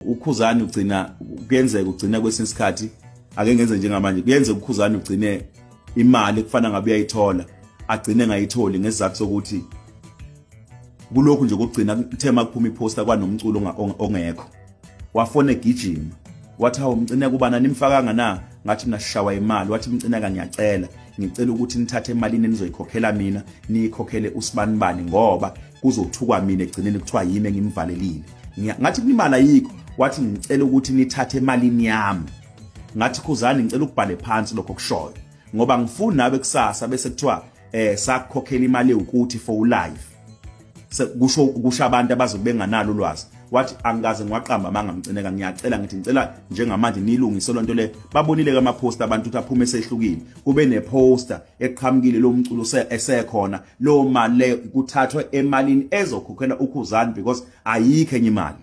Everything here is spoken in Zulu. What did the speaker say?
Ukhuzani ugcina kuyenzeka ugcina kwesinye isikhathi, ake ngenze njengamanje, kuyenzeka uKhuzani ugcine imali ekufana ngabe uyayithola agcine engayitholi ngesizathu sokuthi kulokhu nje kokugcina kuthe makuphuma iposter kwanomculo ongekho. Wafona egijima wathi, hawu Mcineka, ubana nimfakanga na? Ngathi mina sishawa imali. Wathi, Mcineka, ngiyacela, ngicela ukuthi nithathe emalini enizoyikhokhela mina, niyikhokhele usibanibani, ngoba kuzothukwa mina egcineni, kuthiwa yimi engimvalelile. Ngathi imali ayikho. Wathi, ngicela ukuthi nithathe emalini yami. Ngathi, Khuzani, ngicela ukubhale phansi lokho kushoyo, ngoba ngifuni nawe kusasa bese kuthiwa sakukhokhela imali ewukuthi for life, kusho kusho abantu abazobe benganalo ulwazi. Wathi, angikaze ngiwaqamba amanga, Mcineka, ngiyacela, ngithi ngicela njengamanje nilungise lonto le. Babonile ke ama-poster abantu ukuthi aphume esehlukile, kube ne-poster eqhamukile lo mculo esekhona. Lo mali leyo kuthathwe emalini ezokhokhela uKhuzani because ayikho enye imali.